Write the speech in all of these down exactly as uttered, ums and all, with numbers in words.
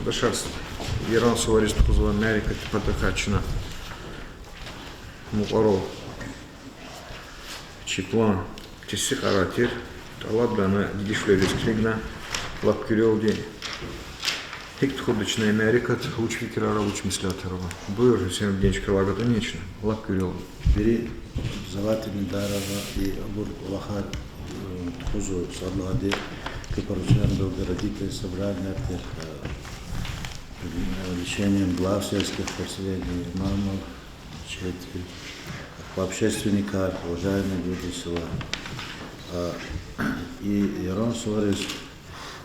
Башар, Яран сувариз тухузвай мярекатдин патахъай чна мукьвара чи план теси кьарай тир, тӀалабда ана дидишвилериз килигна, лап куьрелди, гьикӀ тухуда чна и мярекат, вуч фикирар ава, вуч меслятар ава. Буюр, Гьуьсейн Абдинович, квел агакьинин чна, лап куьрелди. Вири образовательный дарара и абур кӀвалахар, э, тухузва, сад лагьайди, по поручению БелгородитӀа собраниеяр тир, э, решением глав сельских поселений, имамов, чети, общественникар, уважаемые люди села. А, и Яран сувариз,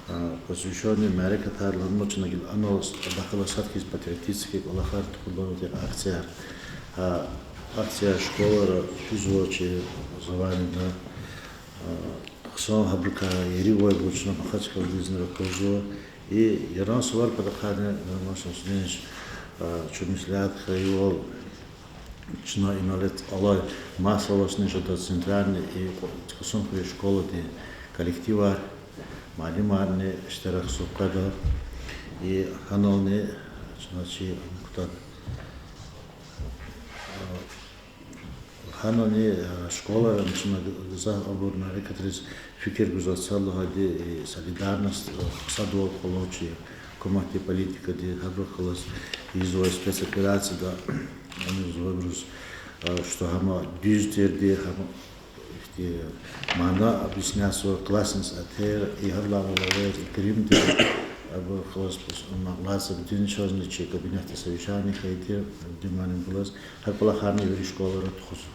а, посвящённый мярекатар лугьун, чна гила анал с-, дахъала сад хьиз патриотический кӀвалахар тухудалди акцияр. А, акция школара физва чи образованида, а, хъсан гьабурукай еривайбур чна Махачкъаладизни ракъурзава. И Яран суварин патахъайни, Нариман Шамсудинович, а, чун меслят хьайивал, чна инал алай маса авачни жеда центральный и кьу-, Кьасумхуьруьн школадин коллективар, муаллимарни иштиракзава къведа. И гьанални чна чи кутада Гьанани, э, школайра чна гзаф абур мярекатриз фикир гузвай, сад лагьайди, э, солидарность, э, садвал къалурчи, гьукуматдин политикади, гьабурухъ галаз ийизвай спецоперацияда, ам ийизвайбуруз, э, что гьам дуьз тирди, гьам ихьтин мана объяснять ийизва, классница атер, и гьадалай алава и гримдин, абурухъ галаз, ам лагьайди, дуьз чазни чи кабинетда совещание хьайиди тир, Диманин булаз, гьа кӀвалахарни вири школайра тухузва.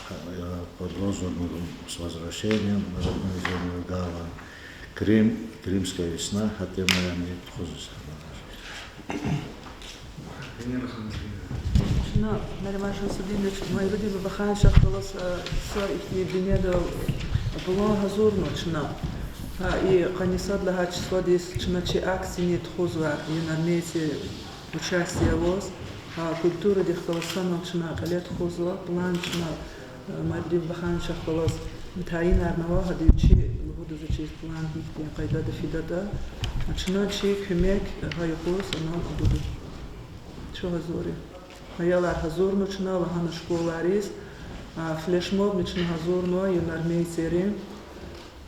Гьа, я, под лозунгом «С возвращением, родной земли» гала Крым, Крымская весна, гьа темаярни тухузва. Чна, Нариман Шамсудинович, Майрудин Бабахановичахъ галаз, э, са ихьтин бинедал план гьазурнава чна. Гьа и къанни сад лагьай числадиз чна чи акцияни тухузва, юнармейци участие аваз, гьа культурадихъ галаз санал чна кьиле тухузва, план чна, э, Майрудин Бабахановичахъ галаз тайинарнава, гьада вичи лугьуда заз чи план гьихьтин къайдада фидатӀа. Чна чи куьмек гьа юкъуз анал гуда. Чун гьазур я. Аялар гьазурнава чна, лагьана школайриз. А, флешмобни чна гьазурнава юнармейцийри.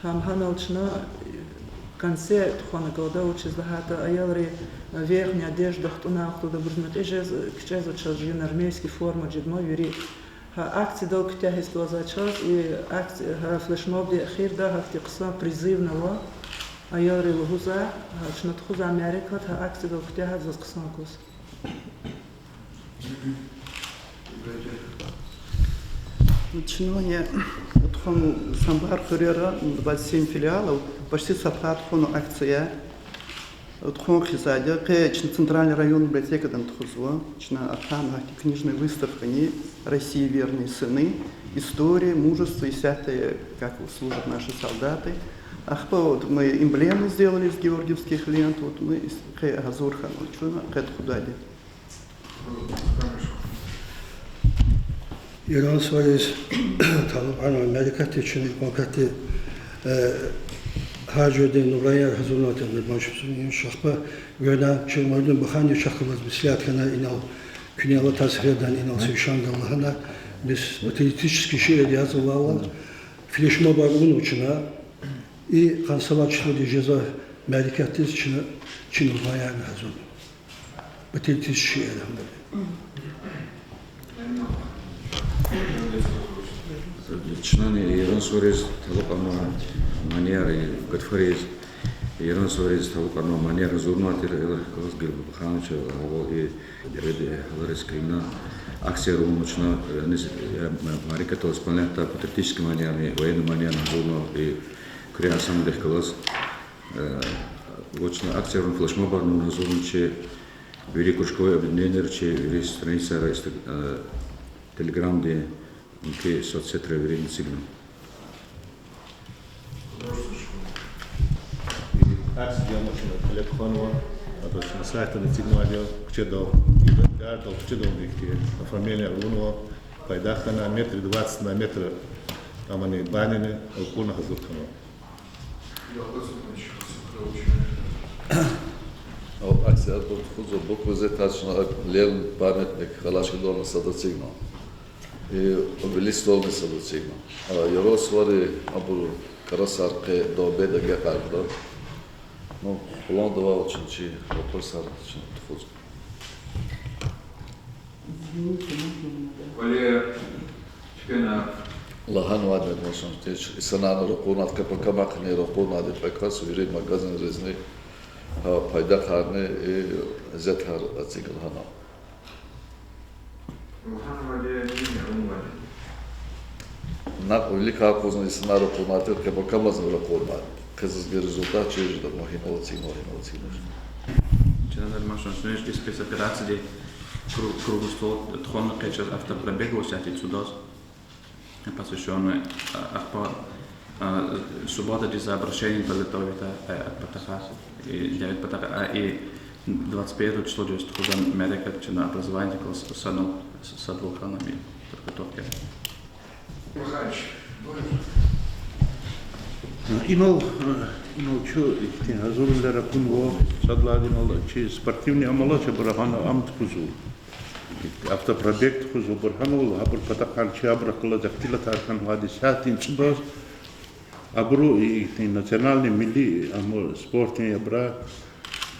Гьам гьанал чна концерт тухвана кӀанда, вучиз лагьайтӀа аялри верхняя одежда хтӀунай вахтунда абуруз мекьи жез, кичӀезва чаз юнармейский форма жедма вири. Гьа акциядал куьтягьиз кӀанзава чаз, и акци-, гьа флешмобдин эхирда гьахьтин хъсан призывни ава. Аялри лугьузва, гьа чна тухузвай мярекат гьа акциядал куьтягьиз заз хъсан кваз. Чна я тухун Самбар хуьрера двадцать семь филиалов, почти са пад тухун акция. Тухун хизанди, къе чна центральный район библиотекадани тухузва, чна ахъайна гьахьтин книжный выставкани, «России верные сыны», история, мужество, исятда, как служат наши солдаты. Ахпа вот мы эмблемы сделали из георгиевских лент, вот мы из-, къе гьазур хьанва чна, къе тухудайди. Яран сувариз талукьарнавай мярекатдиз чна кванкати, э, гьар жуьредин нумраяр гьазурнавайтӀа, Нариман Шамсудинович, ахпа вирна чи Майрудин Бабахановичахъ галаз меслят хьана, инал куьне алатай сефердани инал совещанида лагьана, бес патриотический шиир язавайвал, флешмобар авунва чна, и къанни сад лагьай числадиз жезвай мярекатдиз чна чи нумраярни гьазурнава. Патриотический шиир. Чнани Яран сувариз талукьарнавай манияр, гатфариз, Яран сувариз талукьарнавай манияр гьазурнавай тир, ила галаз Гелбу Бахановича гьавал и девирда гьалариз килигна акцияр авунва чна, яни, э, мярекатдал исполнять авунвай патриотический маниярни, военный маниярни гьазурнава и куьрен ансамблдихъ галаз. Э, ва чна акцияр авун, флешмобар авун гьазурна чи вири кружковой объединенийра, чи вири страницайра, инста-, э, Телеграмди, муькуь соцсетра вирина эцигна. Акция я, машина кьиле тухванва, ада чна сайтдани эцигнавайди я, куьчедал, и гардал, куьчедал ихьтин оформление авунва, пайдах хьана, метр двадцать на метр, амани баняни, акурна гьазур хьанва. Аксиябур тухузва, букву Z-ар чна Ленин памятник Халачкъи дорна сад эцигна. И обелиск дорни сад эцигна. А яру сувари абур красар къе Донбеда агакьарда. Ну, планда авай чна чи вопросар чна тухузва. Лагьанвайди, Машамтич, инсанарни ракъурнавайди, къе пакамахъни ракъурнавайди кьве кас, вири магазинризни, гьа пайдахъарни, и Z-ар эциг лагьана. Накь вилик акъвазна инсанар ракъурнавайди, къе пакамазни ракъурнавайди. Къе заз гьа результат чир жеда, ма гьинал эцигна, ма гьинал эцигна. Чна, Машамтич, и спецоперацияди кру-, круглый стол тухвана къе чаз автопробег ва сятин цӀудаз, посвящённый, а, ахпа, а, субботадиз обращение подготовить, а, а, патахъай, и девять патахъай, а, и двадцать первого числодиз тухузва мярекат чна образованидикай с-, санал, с-, сад вахтунда подготовка. Инал, инал чун ихьтин гьазурвилер акунва, сад лагьайди инал чи спортивный амал, чеб рахана ам тухузва. Автопробег тухузва, абур гьанал, абур патахъай чи абурухъ галаз ихтилатар хьанвайди сятин цӀудаз, абуру и ихьтин национальный, милли, ам спортдин абурай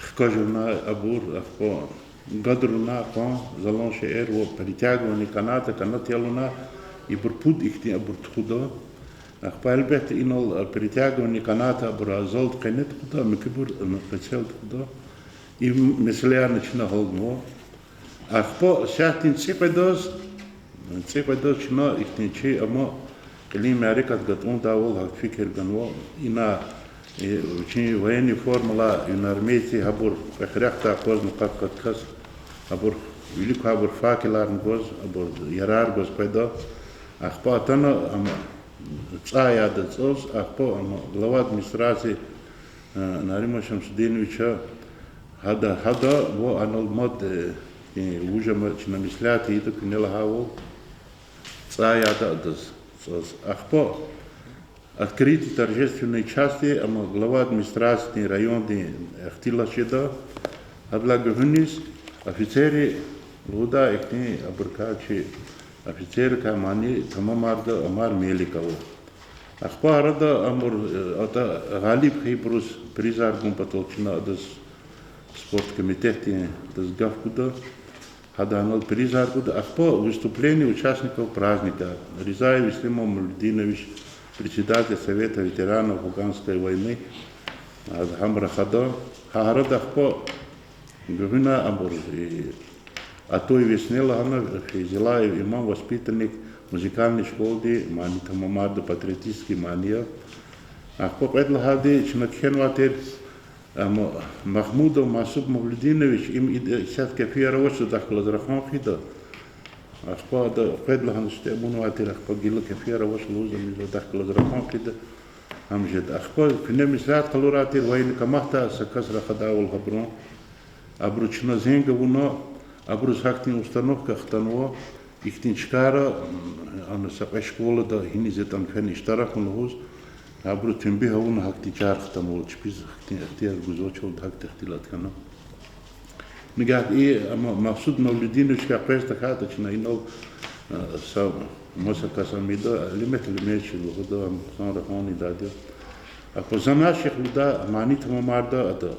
хкажна абур, ахпа гадруна къван, залан шейэр ва притягивание каната, канат ялуна, ибур пуд ихьтин абур тухуда. Ахпа, гьелбетда, инал притягивание каната абур залди къене тухуда, муькуьбур къецел тухуда. И месэлаярни чна гьалнава. Ахпа сятин цӀикьведаз, цӀикьведаз чна ихьтин чи ама кьилин мярекат гатӀундайвал гьакӀ фикир ганва. Ина, э, вичин военный формалай юнармейци гьабур кьве хирехъдай акъвазна къат-къат кас, абур вилик квайбур факеларни гваз, абур ярар гваз къведа. Ахпа атана ама цӀай яда цӀаз, ахпа ама глава администрации, э, Нариман Шамсудиновича, гьада, гьада ва анал мад, э, вуж ама чна меслят ийида куьне лагьайвал, цӀай яда адаз цӀаз. Ахпа открытие торжественной части ама глава администрациядин, райондин ихтилат жеда. Гьадалай гуьгъуьниз офицерри лугьудай ихьтин абурукай чи офицеррикай мани тамамарда Омар Меликова. Ахпа арада абур, э, атӀа гъалиб хьайибуруз призар гун патал чна адаз спорт комитетдин адаз гаф гуда. Гьада анал призар гуда. Ахпа выступление участников праздника. Ризаев Ислим Мавлудинович, председатель Совета ветеранов афганской войны, гьада гьам рахада. Гьа арада ахпа гуьгъуьна абур, и, Атой весне лагьана, Фейзилаев Иман, воспитанник музыкальный школадин, мани тамамарда, патриотический мани я. Ахпа кьвед лагьайди чна кхьенвай тир, ам, Махмудов Масуб Мавлудинович, им ид-, исятда кефияр авач, адахъ галаз рахан хъийида. Ахпа ада кьвед лагьана сифте авунвай тир, ахпа гила кефияр авач лугьуз, ам адахъ галаз рахан хъийида, гьам жеда. Ахпа куьне меслят къалурай тир военкоматдай са кас рахадайвал гьабурун. Абуру чна зенг авуна, абуруз гьахьтин установка хтанва, ихьтин чкайра, м, ана са кьве школада гьиниз ятӀани фена иштиракун лугьуз, абуру тембигь авуна гьахьтин чар хтанвал, чпиз гьахьтин ихтияр гузвачалди гьахьтин ихтилат хьана. Нигагьд и, ам, Масуб Мавлудиновичакай къвез тахьайтӀа чна инал, а, са маса кас ам ийида, Алимет Алимет чи лугьуда, ам хъсан раханни ийидайди я. Ахпа за наших лугьудай мани тамамарда ада,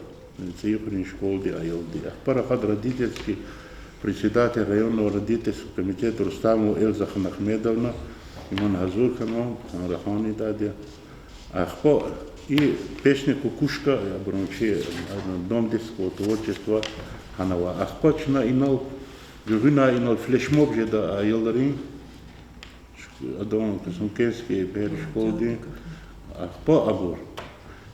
ЦӀийи хуьруьн школадин аялди. Ахпа рахада родительский, председатель районного родительского комитета Рустамова Эльза Ханахмедовна, иман гьазур хьанва, хъсан раханни ийидайди я. Ахпа и песня Кукушка, абурун чи, а, дом детского творчества гьанава. Ахпа чна инал, гуьгъуьна инал флешмоб жеда аялрин, адан Касумкентский пер школадин, ахпа абур.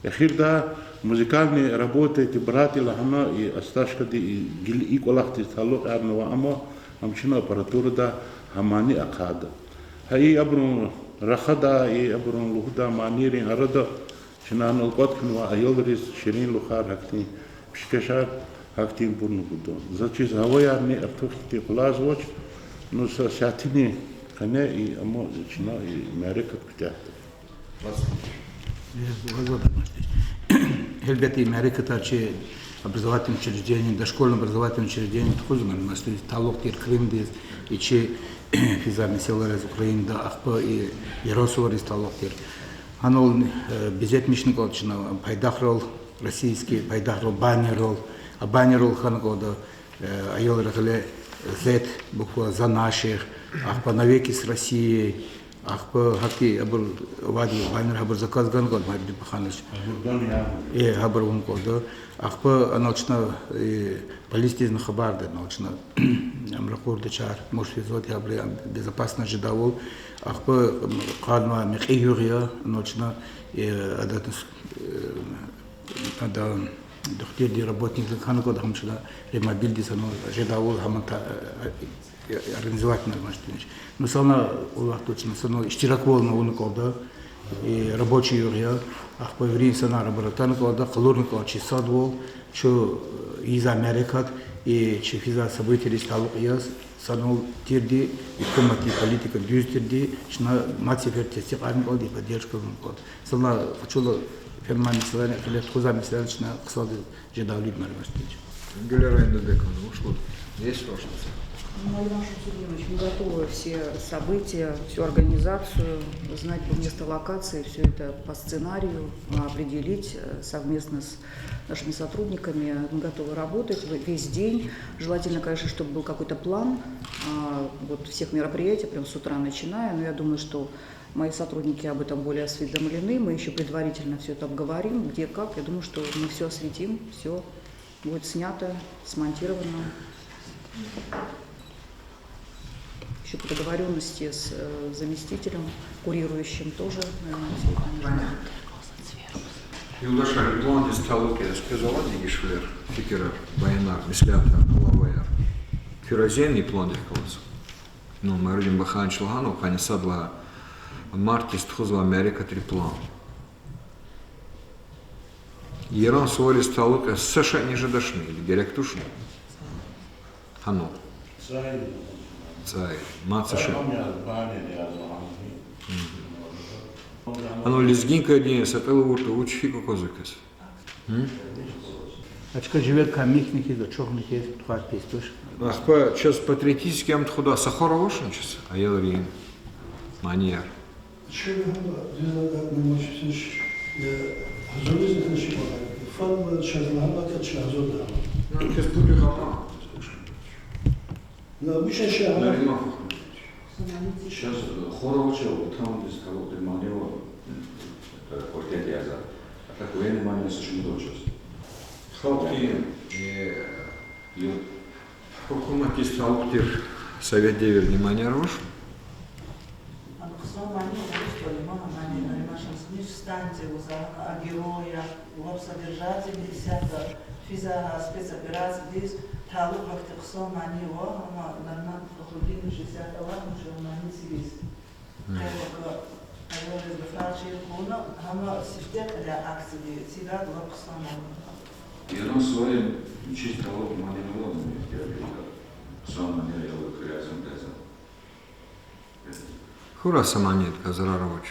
Эхирда музыкальный работа эти братья лагьана, и Осташкоди, и гила и кӀвалахдиз талукьарнава, амма ам чна аппаратурада гьа мани ахъайда. Гьа и абурун рахадай, и абурун лугьудай манийрин арада чна анал кӀватӀ хьанвай аялриз ширинлухар, гьахьтин пишкешар, гьахьтинбурни гуда. За чиз гьаваярни артух хьтин къулайзавач, ну са сятинин къене и, амма чна и мярекат куьтягьда. Гьелбетда, и мярекатар чи образовательный учреждение, дошкольный образовательный учреждение тухуз, ман, масадиз талукь тир Крымдиз, и чи физа месэлайриз Украинада, ахпа и Яран сувариз талукь тир. Гьанал, э, безетмишна кӀанда чна пайдахрал, российский пайдахрал, баннеррал, а баннеррал хьана кӀанда, э, аялрин гъиле Z буква, за наших, ахпа навеки с Россией, ахпа гьахьтин абур вад баннер, гьабур заказ гана кӀанда, мадни баханаш. Э, гьабур авуна кӀанда. Ахпа анал чна, э, полициядизни хабар гана, анал чна ам ракъурда чар, мус физватӀа, гьабуру безопасность жедайвал. Ахпа, м, къанва мекьи югъ я, анал чна, э, адатна с-, э, ада духтурдин работникди хьана кӀанда, гьам чна, э, мобилдиз анал жедайвал, гьаман та-, э, организовать авуна ман чна. Ну, санал, о вахтунда чна санал иштираквални авуна кӀанда, э, рабочий югъ я, ахпа вири инсанар абур атана кӀанда, къалурна кӀанда чи садвал, чун, э, ийизвай мярекат, э, чи физвай событийриз талукь яз, санал тирди, и гьукуматдин политика дуьз тирди, чна мад сеферда тестикьарна кӀанда, и поддержка авуна кӀанда. Санал къачула ферман месэлайрин, гъиле тухузвай месэлайрин чна хъсандиз жедайвал ийида ман чна. Гуьлера Индубековна, вуч лугьуда? Есть ваш мысль? Ну, Нариман Шамсудинович, мы готовы все события, всю организацию, знать бы место локации, всё это по сценарию, а, определить, э, совместно с нашими сотрудниками. Мы готовы работать в-, весь день. Желательно, конечно, чтобы был какой-то план, а, вот всех мероприятий, прям с утра начиная. Но я думаю, что мои сотрудники об этом более осведомлены. Мы ещё предварительно всё это обговорим, где, как. Я думаю, что мы всё осветим, всё будет снято, смонтировано. Ещё по договорённости с, э, заместителем, курирующим тоже, наверное, всё это нужно будет. Юлдашар, и пландиз талукь яз квез авайди дегишвилер, фикирар, баянар, меслятар, алаваяр? Куьне зи и пландихъ галаз. Ну, Майрудин Баханович лагьана, къанни сад лагьай мартдиз тухузвай мярекатрин план. Яран сувариз талукь яз са шейни жедачни, или герек тушни? Гьана. ЦӀай. Мад са шей. Гьана лезгинкадин са кьил авуртӀа, вуч гьикӀ аквазва квез? А чка живедкай михьна хьиз, ачухна хьиз тухвай пис туш. Ахпа чаз патриотический ам тухуда са хвар авачни чаз, аялрин манияр? Чна гьана динна датӀна мачсиш, э, гьазуриз хьана ши багьа. Фадма чаз лагьанватӀа, чна гьазурда. Ну, квез пуд югъ ама. На, вуч яшай? Нариман Фахрудинович. Чаз, э, хвар авач ватандиз талукь мани ва, э, квартет яз. А так военный мани са шумуд авач чаз. Халкьдин, э, гьукуматдиз талукь тир совет девирдин манияр авач? Ана хъсан мани авач, Нариман, мани, Нариман Шамсудинович, станция вуз, а герой я, лап содержательный, исятда физва спецоперациядиз талукь гьахьтин хъсан мани ава, амма Нариман Фахрудинович исятда лагьана, чун мани цивиз. Къе-пака аялриз гафар чир хьуна, гьама сифте кьиле акциядиз цивяй лап хъсан мани ава. Яран суварин вичиз талукь мани авани, хъсан мани, аялри куьрязан, тезан? Хьурай са манидикай зарар авач.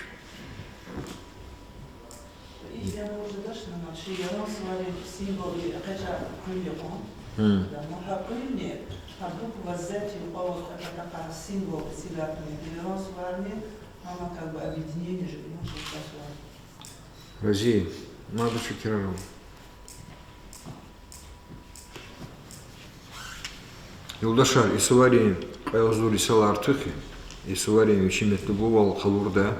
Ихьтин вуж жедачни, чи Яран суварин символ экъечӀай къуьн я кьван. Гьм. Да, ну, гьа къуьнни, гьа буква Z юкьва аваз патахъай символ эцигайтӀани, Яран суварни, гьама как бы объединение же, ну, чӀехи сувар. Рази, мад вуч фикирар ава? Юлдашар, и суварин кьве агъзур йисалай артух я, и суварин вичин метлеблувал къалурда,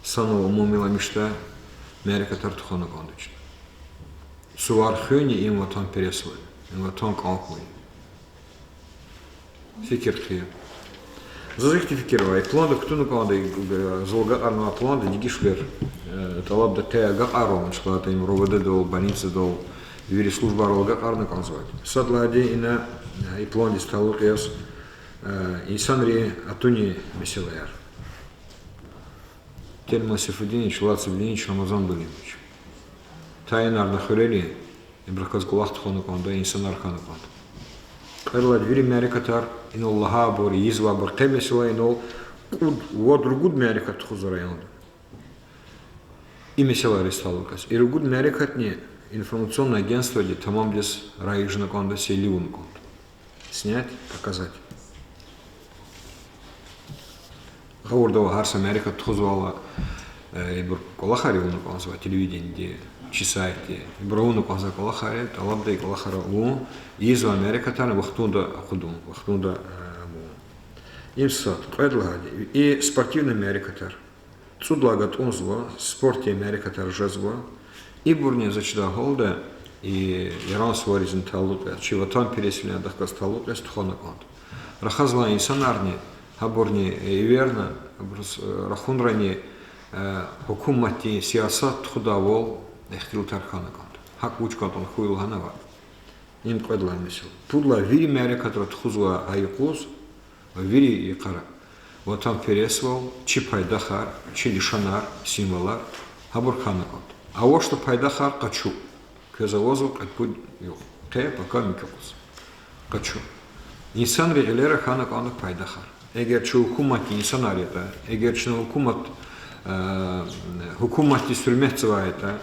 санал умумиламишда мярекатар тухвана кӀанда чна. Сувар хуьни им ватанпересвал, им ватан кӀан хьун я. Фикир хъия. Заз ихьтин фикир ава, и планда кутуна кӀанда, э, зал агакьарнавай планда дегишвилер, э, тӀалабда къе агакьарун, чкалата им РОВД-дал, больницадал, вири службайрал агакьарна кӀанзавайди. Сад лагьайди ина, э, и пландиз талукь яз, э, инсанрин атунин месэлаяр. Тельман Сейфудинович, Лацев Ильич, Рамазан Булимович. Таинарна хуьрери, ибурукай кӀвалах тухвана кӀанда, инсанар хьана кӀанда. Кьвед лагьайди вири мярекатар, инал лагьайбур, ийизвайбур, къе месела инал кьуд, вад-ругуд мярекат тухузва районда. И месэлайриз талукь яз. И ругуд мярекатни Информационное агентстводи тамамдиз раижна кӀанда, селивун кӀанда. Снять, показать. Гъавурда ава гьар са мярекат тухузвайла, э, ибур кӀвалахар авуна кӀанзава телевидениеди, чи сайтди. Ибур авуна кӀанзава кӀвалахар, тӀалабда и кӀвалахар авун, ийизвай мярекатарни вахтунда акъудун, вахтунда, э, авун. Им сад, кьвед лагьайди, и спортивный мярекатар. ЦӀуд лагьай гатӀунзава, спортдин мярекатар жезва. Ибурни заз чидай гьалда, и Яран суваризни талукь яз, чи ватанпересвилин адахъ галаз талукь яз тухвана кӀанда. Рахазвай инсанарни, гьабурни эверна, абуруз, э, рахунрани, э, гьукуматдин сиясат тухудайвал ихтилатар хьана кӀанда. ГьакӀ вуч кӀантӀани хьуй лагьана ава. Им кьвед лагьай месэла. Пуд лагьай, вири мярекатра тухузвай гьа юкъуз, ва вири йикъара ватанпересвал, чи пайдахар, чи лишанар, символар, гьабур хьана кӀанда. АвачтӀа пайдахар къачу. Квез авазва кьвед-пуд югъ. Къе пака муькуь юкъуз. Къачу. Инсанрин гъилера хьана кӀанда пайдахар. Эгер чун гьукуматдин инсанар ятӀа, эгер чна гьукумат, э, гьукуматдиз гьуьрметзавай ятӀа,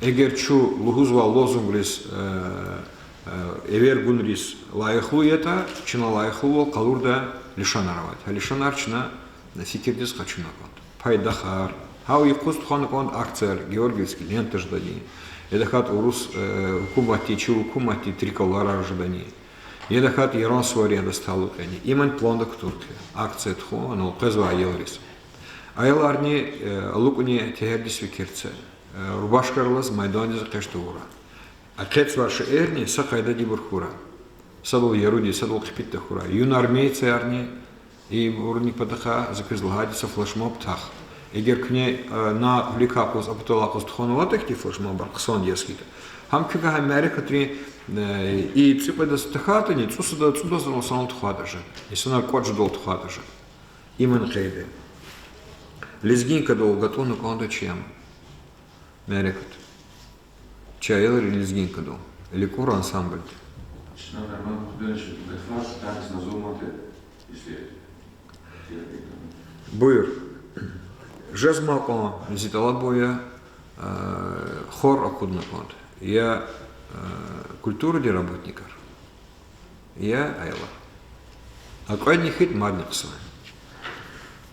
эгер чун лугьузвай лозунгриз, э, э, эвер гуниз лайихлу ятӀа, чна лайихлувал къалурдай лишанар авайди. Гьа лишанар чна фикирдиз къачуна кӀанда. Пайдахар. Гьа юкъуз тухвана кӀанда акцияр, георгиевский лента жедани, я тахьайтӀа урус, э, гьукуматдин, чи гьукуматдин триколорар жедани, я тахьайтӀа Яран суварин, адаз талукь яни. Имни планда кутур хьи, акция тухун, анал къвезвай аялриз. Аяларни, э, алукӀни тегьердиз фикир це, э, рубашкаяр алаз майдандиз экъечӀ тавурай. ЭкъечӀзавай шейэрни са къайдада ибур хьурай. Садвал ярудиз, садвал хъипитда хьурай. Юнармеецарни, ибурни патахъай за квез лагьайди, са флешмоб тах. Эгер куьне, э, на кьуликай къуз, а паталай къуз тухванватӀа ихьтин флешмобар, хъсанди яз хьайитӀа, гьам куьгай гьа мярекатрин, э, и цӀикьведаз тахьайтӀани, цӀусада, цӀудазни санал тухвайтӀа жеда. Инсанар кӀватӀ жедалди тухвайтӀа жеда. Имни къейд я. Лезгинкадал гатӀунна кӀанда чи ам мярекат. Чи аялри лезгинкадал. Элкъуьр ансамблди. Буюр. Жезмай кьван зи тӀалабун я, э, хор акъудна кӀанда. Я, э, культурадин работникар, я аялар. А кьведни хьайитӀа мадни хъсан я.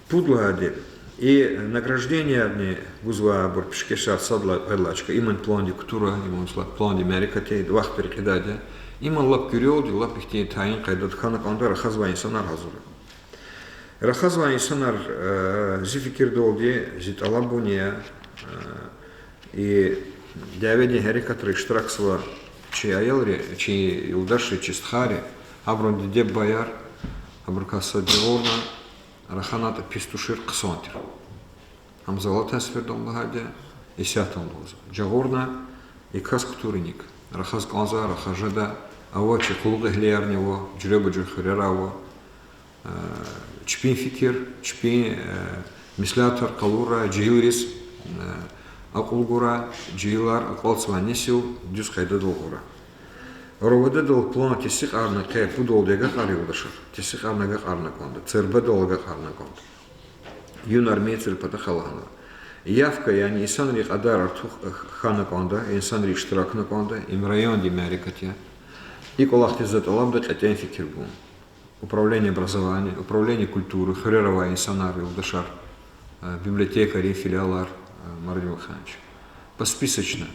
Пуд лагьайди, и награждениеярни гузвай абур пишкешар сад лагьай, кьвед лагьай чка, имни пландик кутура, имни пландин мярекат я, вахт рекьидайди я. Имни лап куьрелди, лап ихьтин тайин къайдада хьана кӀанда, рахазвай инсанар гьазур я. Рахазвай инсанар, э, зи фикирдалди, зи тӀалабун я, э, и дяведин гьерекатра иштиракзавай чи аялри, чи юлдашри, чи стхайри, гьабурун диде-бубаяр, гьабурукай сад жагъурна раханайтӀа пис тушир, хъсан тир. Гьам за алатай сеферда лагьайди я, исятдани лугьузва. Жагъурна и кас кутур иник. Рахаз кӀанзава, рахаз жеда, ава чи къуллугъ эгьлиярни ава, жуьреба-жуьре хуьрера ава. Э, чпин фикир, чпин, э, меслятар къалура, жегьилриз, э, акьул гура, жегьилар, акьалтзавай несил дуьз къайдадал гъура. РОВД-дал план тестикьарна къе пудалди агакьарна, юлдашар, тестикьарна агакьарна кӀанда, ЦРБ-дал агакьарна кӀанда. Юнармеецрин патахъай лагьана. Явка, яни инсанрин кьадар артух хьана кӀанда, инсанри иштиракна кӀанда, им райондин мярекат я. И кӀвалахдиз за тӀалабда кьетӀен фикир гун. Управление образования, управление культуры, хуьрера авай инсанар, юлдашар, э, библиотекари, филиалар, э, Марадин ваханч. Посписочно.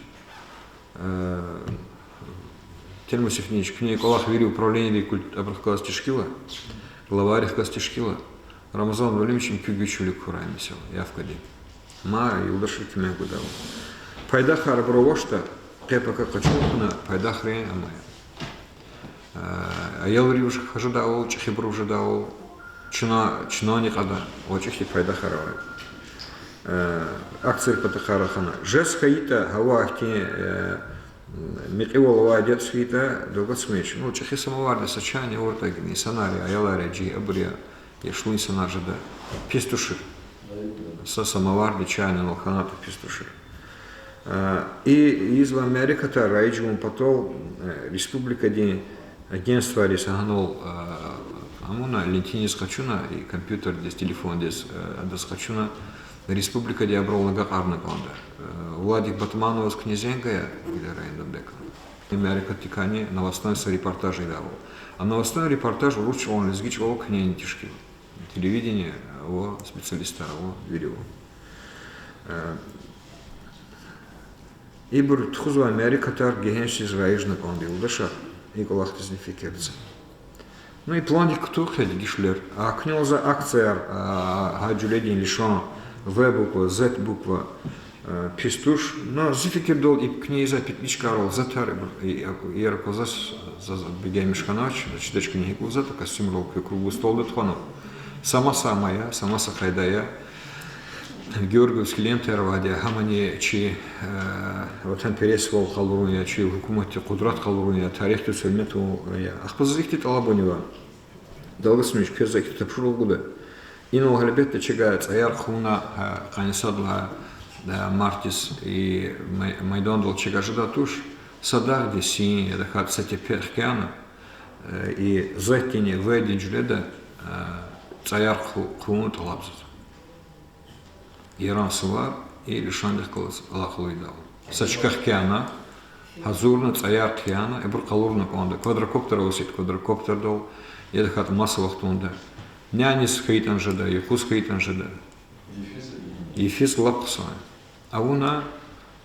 Э, Тельман Сефинович, куьне кӀвалах вири управлениедин культ-, абурухъ галаз тешкил я, главайрихъ галаз тешкил я. Рамазан Валиевич, им куь гуьч вилик хьурай, месела, явкадин. Ма юлдашри куьмек гудайвал. Пайдахар абур авачтӀа, къе-пака къачун хьана, пайдахрин амай. Э, аялри вуж хажадайвал, чӀехибур вужадайвал, чна, чнани кьада, ва чӀехиди пайдахар авай. Э, акцийрин патахъай рахана. Жез хьайитӀа, гьава ахьтин, э, мекьивал авайди яз хьайитӀа, Долгоцмеч, ну, чӀехи самоварди са чайни авуртӀа, инсанар я, аялар я, жи абур я, яшлу инсанар жеда, пис тушир. Са самоварди чайни анал хьанатӀа, пис тушир. Э, и ийизвай мярекатар раижун патал, э, республикадин агентствайриз гьанал, э, амуна, лентиниз къачуна, и компьютердиз, телефондиз, э, адаз къачуна, Республикадин абурал агакьарна кӀанда. Э, Владик Батмановаз куьне зенг гайи, гила районда бекан. Мярекатдикайни новостной са репортаж ийидайвал. А новостной репортаж урус чӀалан, лезги чӀалан куьне тешкил. Телевидение, ава специалистар, ава вири ава. Э, ибур тухузвай мярекатар гегьеншдиз раижна кӀанда, юлдашар, и кӀвалахдизни фикир це. Ну, и пландик кутур хьи дегишвилер. А куьне за акцияр, а, гьа жуьредин лишан, В буква, Z буква, э, пис туш. Но зи фикирдалди и куьне ийизвай петличкайрал затар, и, и, и аквазвач, за, за бегенмиш хьанач, чидач куьне гьикӀ лугьузватӀа, костюмрал куь круглый столда тухвана. Са маса ама я, са маса къайда я. Георгиевский лентаяр авайди я, гьамани чи, э, ватанпересвал къалурун я, чи гьукуматдин къудрат къалурун я, тарихдиз гьуьрмет авун я. Ахпа заз ихьтин тӀалабуни ава. Далгатзамач, квез за ихьтин тапшуругъ гуда. Инал гьелбетда чавай цӀаяр хъувуна, гьа, къанни сад лагьай, э, мартдиз и май-, майдандал чавай жедай туш, са дагъдин син, я тахьайтӀа са тепе хкяна, э, и Z-динни В-дин жуьреда, э, цӀаяр хъу-, хъувун тӀалабзава. Яран сувар и лишандихъ галаз алакъалу ийидайвал. Са чка хкяна, гьазурна, цӀаяр хъияна, ибур къалурна кӀанда. Квадрокоптер аваз, квадрокоптердал, я тахьайтӀа маса вахтунда няниз хьайитӀани жеда, юкъуз хьайитӀани жеда. Йифиз лап хъсан. Авуна,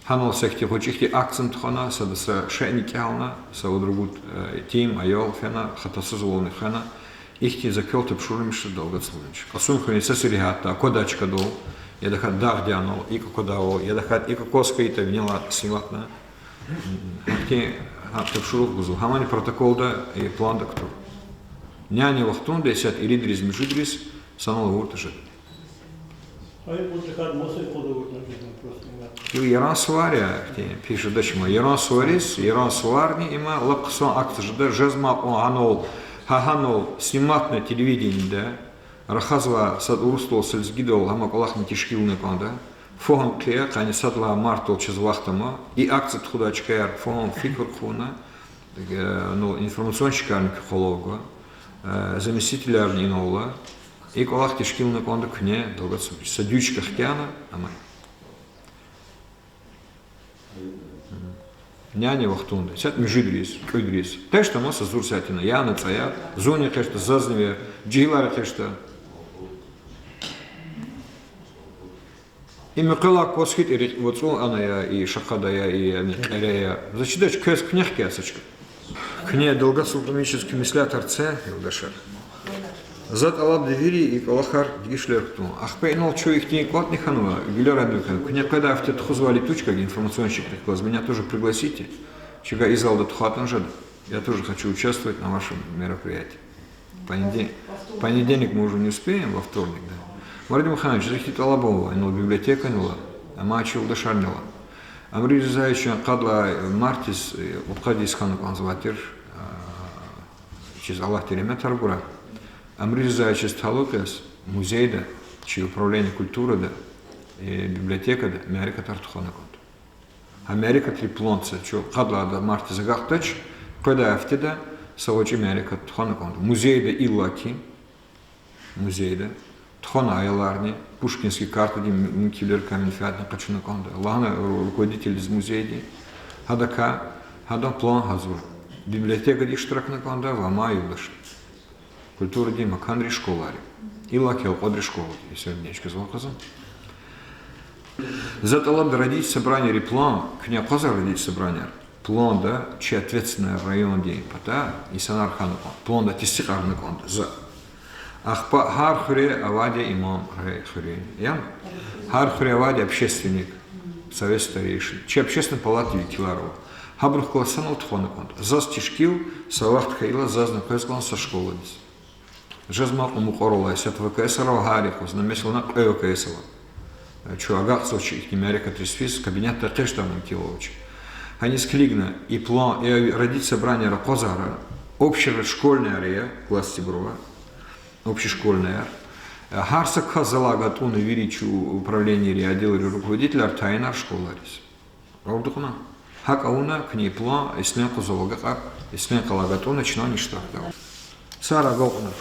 гьанал са ихьтин гъвечӀи ихьтин акцияни тухвана, сада са шейни кӀелна, са вад-ругуд, э, итим, аял фена, хатасузвални хвена, ихьтин за квел тапшурмишда далгатзавач. Кьасумхуьруьн са сергьятда, аквадай чкадал, я тахьайтӀа дагъдин анал, икӀ аквадайвал, я тахьайтӀа икӀ акваз хьайитӀа винелай сниматна, гьахьтин, гьа тапшуругъ гузва. Гьамани протоколда, э, планда кутур. Няни вахтунда исятда иридриз, муьжуьдриз санал авуртӀа жеда. Яран сувар я, ихьтин пис жедач ма. Яран сувариз, яран суварни има лап хъсан акция жеда, жезмай кьван гьанал, гьа гьанал сниматна телевидениеда, рахазвай сад урусдал, са лезгидал, гьам а кӀвалахни тешкилна кӀанда. Фагьум хъия, къанни сад лагьай мартдал чаз вахт ама, и акция тухудай чкаяр фагьум, фикир хъувуна, э, ну, информационщикарни куь къвалав гва, э, заместителарни инал ала, и кӀвалах тешкилна кӀанда куьне, далгатзавач. Са дуьз чка хкяна, амай. Няни вахтунда, исятда муьжуьдриз, кӀуьдриз. Къечтама са зур сятина, яна цӀаяр, зунни къечта, зазни ве, жегьилар къечта. И муькъвелай кваз хьайитӀа, рикӀ вацӀун ана я, и шакъада я, и, яни, кьере я. За чидач, квез куьне хкяй са чка. Куьне далгатзава, гьамишиз куь меслятар це, юлдашар. За тӀалабда вири и кӀвалахар дегишвилер кутун. Ахпа инал чун ихьтин кӀватӀни хьанва, Гуьлера Андрюхина, куьне къведай гьафте тухузвай летучкадин информационщикдихъ галаз, меня тоже пригласите. Чавай и залда тухвайтӀани жеда. Я тоже хочу участвовать на вашем мероприятии. Понеде-, понедельник мы уже не успеем, во вторник, да. Марид Мухаммедович, за ихьтин тӀалаб ава, инал библиотекани ала, амай чи юлдашарни ала. Амри Ризаевич, къад лагьай мартдиз, э, кьудкъад йис хьана кӀанзавай тир, э, чиз, Аллагьди регьметар гурай. Амри Ризаевичаз талукь яз музейда, чи управление культурада, э, библиотекада мярекатар тухвана кӀанда. Гьа мярекатрин план це, чун къад лагьай мартдиз агакьдач, къведай гьафтеда са гъвечӀи мярекат тухвана кӀанда. Музейда иллаки, музейда. Тухвана аяларни, Пушкинский картадин мумкинвилерикай менфятни къачуна кӀанда. Лагьана ру-, руководительдиз музейдин. Гьадакай, гьадан план гьазур. Библиотекада иштиракна кӀанда ва мад юлдаш культурадин маканри, школайри. Иллаки элкъведри школади, и середняя чкадиз ван кьазва. За тӀалабда родительский собранийрин план, куьне акъваза родительский собранияр. Планда чи ответственный райондин патай инсанар хьана кӀанда. Планда тестикьарна кӀанда за. Ахпа гьар хуьре авайди я имам, гьа хуьруьн, яни? Гьар хуьре авайди я общественник, совет старейшин. Чи общественный палатадин векилар ава. Гьабурухъ галаз санал тухвана кӀанда. Заз тешкил, са вахт хьайила, зазни къвез кӀанда са школадиз. Жезмай кьван мукьвара алай, исятда ВКС-ар ава гьар юкъуз, на месела кьве ВКС ава. Чун агакьзавач ихьтин мярекатриз физ, кабинетда экъечӀдай мумкинвал авач. Гьаниз килигна, и план, и родительский собранияр акъвазара, общий школьныйяр я, классдибур ава, общий школьныйяр. Гьар са кас залай гатӀунна, вири чи управленийрин, отделрин руководителар тайинар школайриз. Гъавурда кьуна. ГьакӀ авуна, куьне и план Ислен къуз агакьар, Ислен къалай гатӀунна, чна иштиракда. Сара агакьуна.